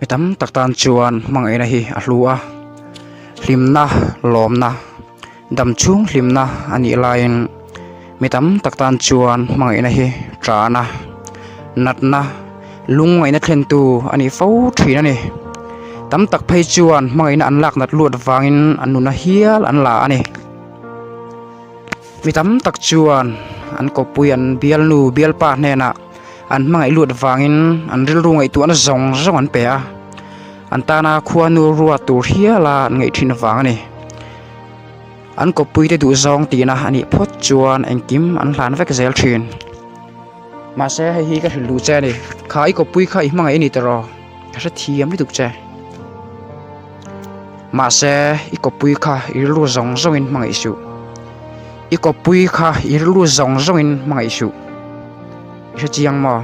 Mi tam tak tan chuan hmangaihna hi a hlu a, hlimna lawmna dam chhung hlimna a nih laiin mi tam tak tan chuan hmangaihna hi tana natna lungngaihna thlentu a ni fo thin a ni. Tam tak phei chuan hmangaihna an lak nat luat vangin an nuna hial an la a ni. Mi tam tak chuan an kawppui an bialnu bialpa hnenah an hmangaih lut vangin an rilru ngaihtuahna zawng zawng an pe a, an tana khuanu ruat tur hiala an ngaih thin vang a ni. An kawppuite duhzawng tihna a nih phawt chuan engkim an hlan vek zel thin. Mahse hei hi ka hrilh duh che a ni, kha i kawppui kha i hmangaih a ni tiraw? Ka hrethiam lutuk che. Mahse, i kawppui kha i rilru zawng zawngin hmangaih suh. I kawppui kha i rilru zawng zawngin hmangaih suh. I hre chiang maw?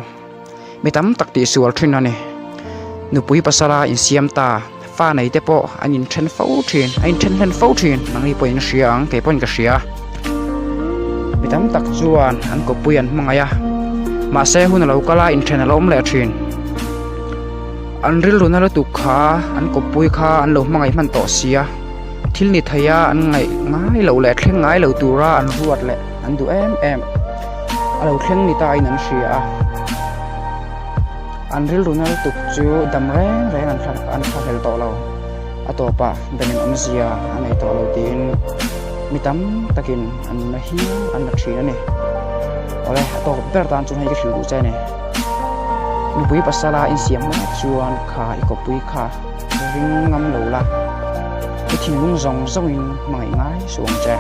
Mi tam tak tihsual thin a ni. Nupui pasala insiam ta, fa nei te pawh an inthen fo thin, a inthen hlen fo thin. Nangni pawhin in hria ang, kei pawhin ka hria. Mi tam tak chuan an kawppui an hmangaih a, mahse hun a lo kal a, inthen a lo awm leh thin. An rilru na lutuk kha an kawppui kha an lo hmangaih hman tawh sia, thil ni thei a an ngaih ngai loh leh thleng ngai lo tura an ruat leh an duh em em a lo thleng ni ta in an hria a. An rilru na lutuk chu dam reng reng an an thlahlel tawh lo, a tawpah damin awmzia a nei tawh lo tiin mi tam takin an nunna hial an la thin a ni. Awle a tawp ber tan chuan hei ka hrilh duh che a ni. Nupui pasala insiam hma chuan kha i kawppui kha ring ngam lo la, i thinlung zawng zawngin hmangaih ngai suh ang che.